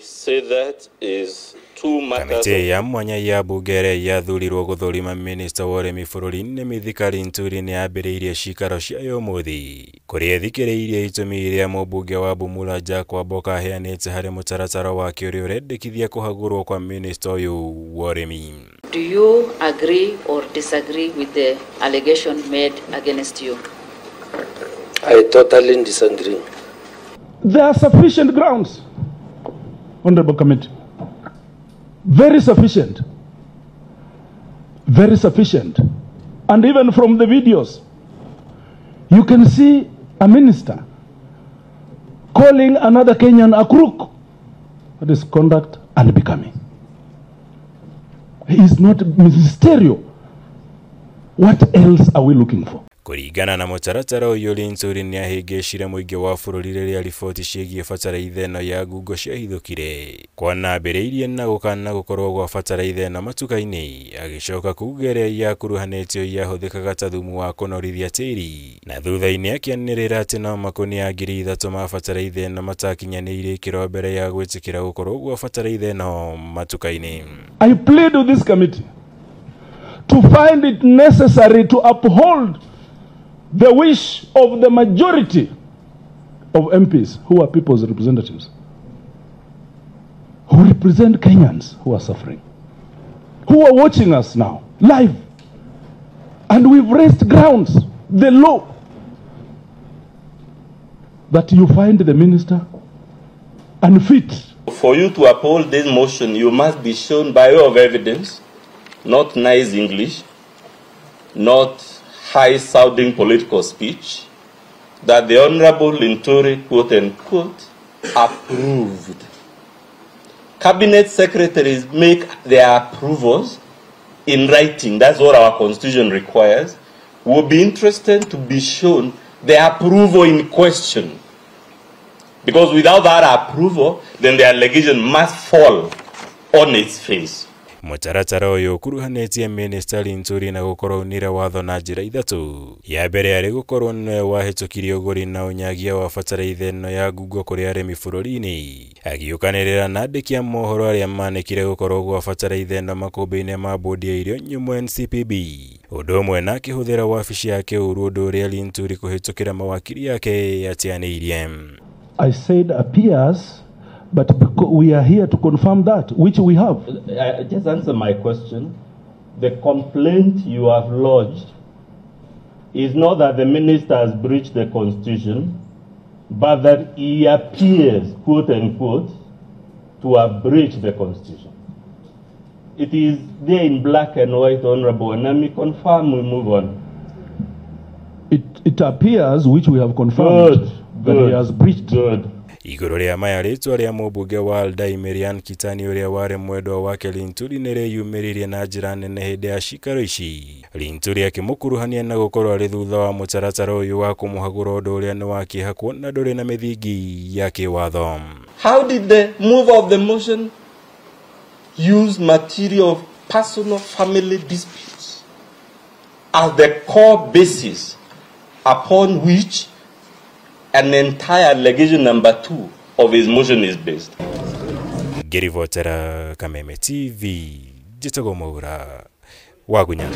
Say that is two matters. Kamĩtĩ ya mwanya ya bunge ĩrĩa yathurirwo gũthũrima minista wa ũrĩmi bũrũri-inĩ Mithika Linturi nĩ yambĩrĩirie ciikaro ciayo ũmũthĩ, kũrĩa ĩthikĩrĩirie itũmi iria mũmbunge wa Bumula Jack Wamboka aheanĩte harĩ mũtaratara wake ũrĩa ũrendekithia kũhagũrwo kwa minista ũyũ wa ũrĩmi. Do you agree or disagree with the allegation made against you? I totally disagree. There are sufficient grounds, Honorable Committee. Very sufficient. Very sufficient. And even from the videos, you can see a minister calling another Kenyan a crook. That is conduct unbecoming. He is not ministerial. What else are we looking for? Kũringana na mũtaratara ũyũ, Linturi nĩahĩngĩcire mũingĩ wa bũrũri rĩrĩa riboti ciĩgiĩ bataraitha ĩno ya ngungo ciahithũkire. Kwanambĩrĩirie na gũkana gũkorwo gwa bataraitha ĩno matuka-inĩ, agĩcoka kuga ĩrĩa yakuruhanĩtio yahũthĩkaga ta thumu wa kũnorithia tĩri, na thutha-inĩ akĩanĩrĩra atĩ no makũnia 3,000 ma bataraitha ĩno matakinyanĩirie ikĩro mbere ya gwĩtĩkĩra gũkorwo gwa bataraitha ĩno matuka-inĩ. I plead with this committee to find it necessary to uphold the wish of the majority of MPs who are people's representatives, who represent Kenyans who are suffering, who are watching us now, live. And we've raised grounds, the law, that you find the minister unfit. For you to uphold this motion, you must be shown by way of evidence, not nice English, not high-sounding political speech, that the Honorable Linturi, quote-unquote, approved. Cabinet secretaries make their approvals in writing. That's what our constitution requires. We'll be interested to be shown the approval in question. Because without that approval, then the allegation must fall on its face. Mũtaratara ũyũ ũkuruhanĩtie minista Linturi na gũkorwo unire watho na njĩra ithatũ. Ya mbere arĩ gũkorwo nĩwe wahĩtũkirie ũgũri na ũnyagia wa bataraitha ĩno ya ngungo kũrĩ arĩmi bũrũri-inĩ, agĩũkanĩrĩra na andĩki a mohoro arĩa manĩkire gũkorwo gwa bataraitha ĩno makũmbĩ-inĩ ma bodi ya irio nyũmũ NCPB. Ũndũ ũmwe na akĩhũthĩra wabici yake ũru, ũndũ ũrĩa Linturi kũhĩtũkĩra mawakiri yake atianĩirie. I said appears, but we are here to confirm that, which we have. Just answer my question. The complaint you have lodged is not that the minister has breached the constitution, but that he appears, quote unquote, to have breached the constitution. It is there in black and white, Honorable, and let me confirm, we move on. It appears, which we have confirmed, good, that good, he has breached. Good. Igũrũ rĩa maya, rĩtwa rĩa mũmbunge wa Aldai Marianne Kitany ũrĩa warĩ mwendwa wake Linturi nĩrĩyumĩririe na njĩra nene hĩndĩ ya cikaro ici. Linturi akĩmũkuruhania na gũkorwo arĩ thutha wa mũtaratara ũyũ wa kũmũhagũra, ũndũ ũrĩa nĩ wa kĩeha kuona ndũrĩ na mĩthingi ya kĩwatho. How did the mover of the motion use material of personal family disputes as the core basis upon which an entire allegation number 2 of his motion is based? Ngĩribotera Kameme TV, njĩtagwo Mwaura Wagunya.